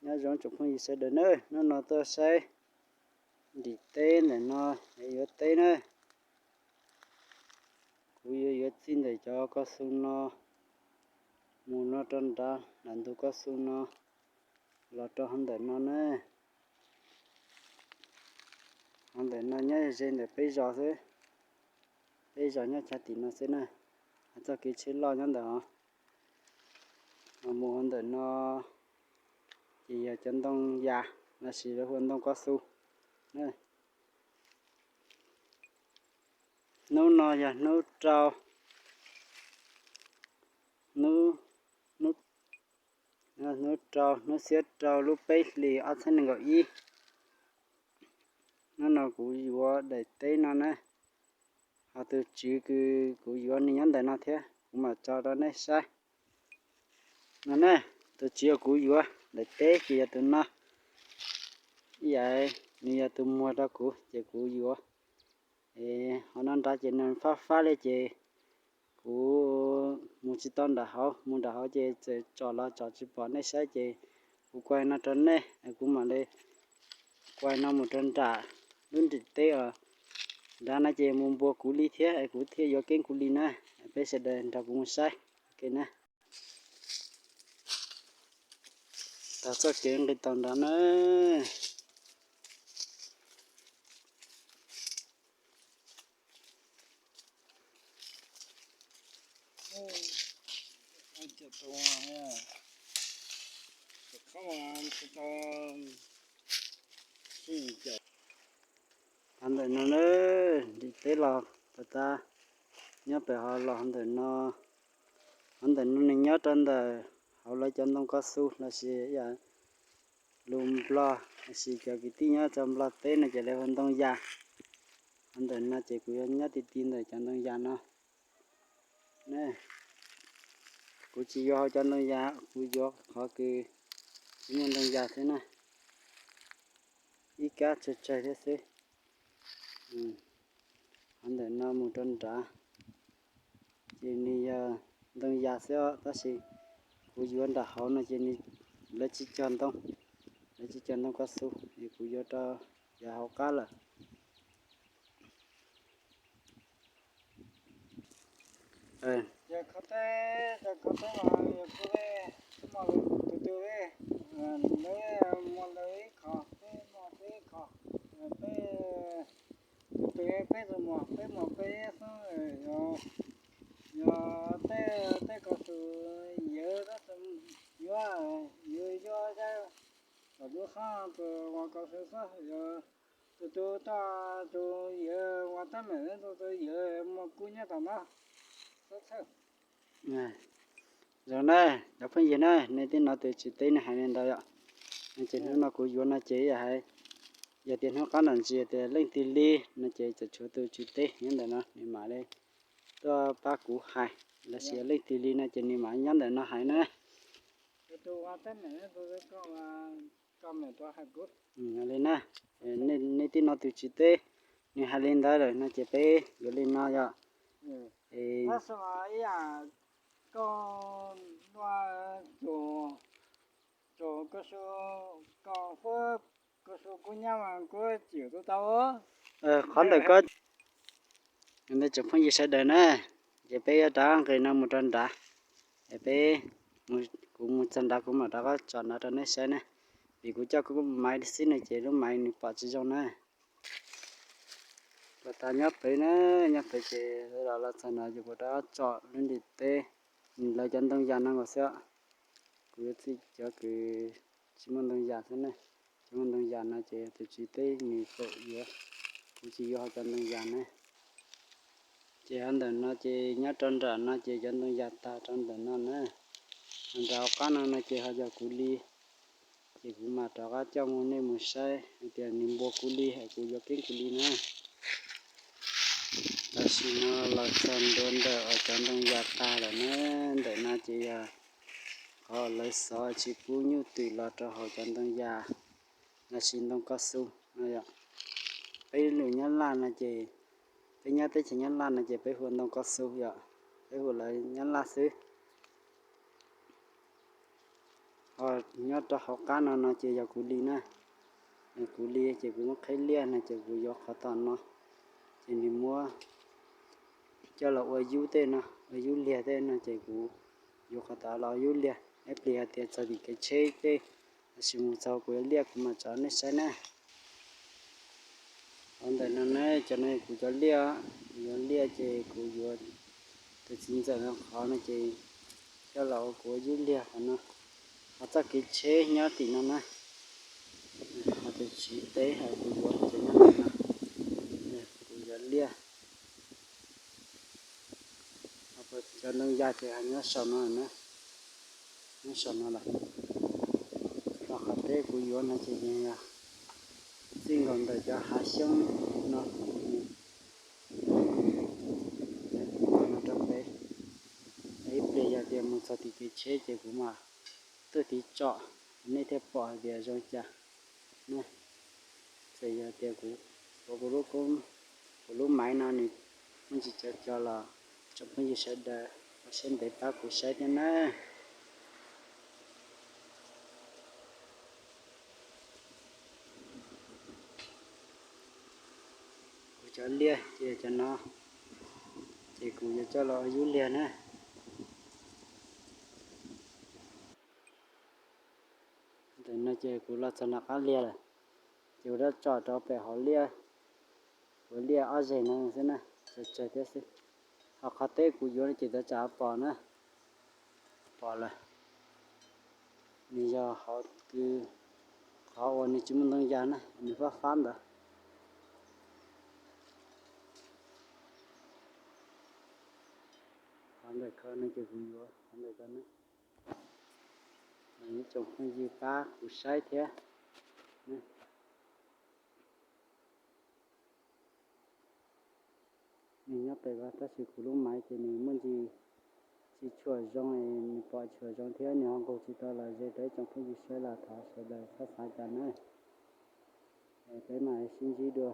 Nyob zoo tsoom phooj ywg sawv daws na, hnub no tuaj saib nrim teb ntawm no, yuav teb na. Kuv yuav yuav txij ntawm cov kaus xu no mus no rau nrad, nram ntug kaus xu no los rau hauv ntawm no na. Hauv ntawm no nyob ze ntawm peb zos xwb, peb zos nyob chav tim no xwb na. Txoj kev tsheb loj nyob ntawm os, mus hauv ntawm no ces yog cov ntoo yas lossis lawv hu ua ntoo kaus xu na. Hnub no yog hnub rau, hnub, hnub rau, hnub xiab rau lub peb hlis ob txhiab nees nkaum ib. Hnub no kuv yuav daim teb no na, ho tus tswv kws kuv yuav nws nyob ntawm no thiab, kuv mam tso rau nej saib. No na, tus tswv uas kuv yuav daim teb ces yog tus no, ib yam nws yog tus muag rau kuv ces kuv yuav. Ho no nrad ces nws fab fab li ces kuv mus tsis tau nram hauv, mus nram hauv ces txawm tsom los tsom tsis pom nej saib ces kuv kuaig no rau nej, kuv mam li kuaig no mus rau nram lub nrim teb os. Nrad no ces mus npua kuv li thiab es kuv thiaj yuav keeb kuv li na. Peb sawv daws nrog kuv mus saib. Ok na. Tag txoj kev nqis tau nrad na. Thav ntawm no na, nrim teb los tag tag, nyob pem hov los ntawm no, hov ntawm no nws nyob rau ntawm hauv lawv cov ntoo kaus xu lossis lus Nplog lossis cov kwv tij nyob rau Nplog teb no ces lawv hu ntoo yas. Hov ntawm no ces kuv yuav nyob ti ti ntawm cov ntoo yas no. Kuv tsis yuav hauv cov ntoo yas, kuv yuav qhov kws tsis muaj ntoo yas xwb na. Ib kab tsawg tsawg thiab xwb. Hov ntawm no mus rau nrad ces nws yog ntoo yas xwb os, tab sis kuv yuav nram hauv no ces nws, lawv tsis cog ntoo, lawv tsis cog ntoo kaus xu es kuv yuav rau yav hauv qab lawm. Cov kho teb, cov kho teb los yog kuv li, muaj tus tus li, lawv muaj lawv ib qho, peb muaj peb ib qho, peb tus tus peb tus muag, peb muag peb xwb. Yog tej, tej kaus xu yawg tab sis yuav, yawg yuav kom lub qhab tus uas kaus xu xwb, yog tus tus toj tus yawg uas teeb meem tus tus yawg muag kub nyob tom no. Zoo na, cov phooj ywg na, nej twb hnov tus tswv teb nws hais li ntawd yom. Ces hnub no kuv yuav no ces yog hais, yog tias hnub qab ntam ntsis tias leej twg li no ces tseem tshuav tus tswv teb nyob ntawm no nws mam li tuaj pab kuv hais, lossis yog leej twg li no ces nws mam nyob ntawm no hais na. Li na, nej twb hnov tus tswv teb nws hais li ntawd lawm no ces peb yuav li no yom. Qhov ntawm ko, nej tsoom phooj ywg sawv daws na, ces peb yuav rov nqis no mus rau nrad, es peb, kuv mus txog nrad kuv mam rov qab tsom no rau nej saib na, vim kuv coj kuv maiv xwb no ces lub maiv nws pom tsis zoo na. Los tas nyob pem na, nyob pem ces los los txog no ces kuv rov qab tsom lub ntim teb, lawv cov ntoo yas no nkaus xwb. Kuv yuav txij cov kws tsis muaj ntoo yas xwb ne, cov muaj ntoo yas no ces tus tswv teb nws txawm yuav, kuv tsis yuav ho cov ntoo yas ne. Ces ho ntawm no ces nyob rau nram no ces cov ntoo yas tag rau ntawm no na. Ho nram hauv qab no no ces ho yog kuv li, ces kuv mam rov qab coj mus nej mus saib hais tias nws npua kuv li es kuv yuav keeb kuv li na. Tam sim no los txog ntua ntawm uas cov ntoo yas tag lawm na, ntawm no ces yog qhov lawv xov tsis pub nyuj twm los rau hauv cov ntoo yas lossis ntoo kaus xu no yom. Peb lus Nyab Laj no ces, peb nyob teb chaws Nyab Laj no ces peb hu ntoo kaus xu yom, peb hu lawv Nyab Laj xwb. Ho nyob rau hauv qab no no ces yog kuv li na. Kuv li ces kuv muab qheb liaj no ces kuv yuav qhov tom no, ces nws muab coj los ua yub tej no, ua yub liag tej no ces kuv yuav qhov tom los ua yub liag. Ib pliag hais tias txog tim kev tsheb tej, lossis mus txog kuv yuav liaj kuv mam tso nej saib na. Qhov ntawm no ne, cov no kuv cov liaj, kuv yuav liaj ces kuv yuav tus txiv ntxawm no qhov no ces coj los ua kuv ua yub liag qhov no. Qhov txoj kev tsheb nyob tim no na, qhov tus txiv teb hais kuv yuav ces nyob tim no, kuv yuav liaj. Cov ntoo yaj ces nyob saum no na, nyob saum no lawm. Ho qhov teb kuv yuav no ces yog txij nkaus ntawm cov hav xyoob no, no rau pem. Ib pliag yog tias mus txog tim kev tsheb ces kuv mam tuaj tiv tsom, nej thiaj pom hais tias zoo cas ne. Txawm yog tias kuv, kuv lub, kuv lub maiv no nws muaj ntsis cov cov los tsoom phooj ywg sawv daws ho siab ntev pab kuv saib thiab na. Kuv cov liaj ces cov no, ces kuv yuav coj los ua yub liag na. Ntawm no ces kuv los txog nram qab liag lawm, ces kuv rov tsom rau pem hauv liaj, kuv liaj ob zeg no xwb na, tsawg tsawg thiab xwb. Ho qhov teb kuv yuav no ces tawm tsam pom na, pom lawm. Nws yog hauv kws, qhov uas nws tsis muaj ntoo yaj na, nws fab fab ntawd. Qhov ntawm ko no ces kuv yuav qhov ntawm ko na. Ib tsoom phooj ywg pab kuv saib thiab. Nws nyob pem ko tab sis kuv lub maiv ces nws muaj ntsis tsis tshua zoo, nws pom tshua zoo thiab nws ho nqug tsis tau los ze rau ib tsoom phooj ywg saib los thov sawv daws txhob xav cas na. Peb mam sib ntsib dua.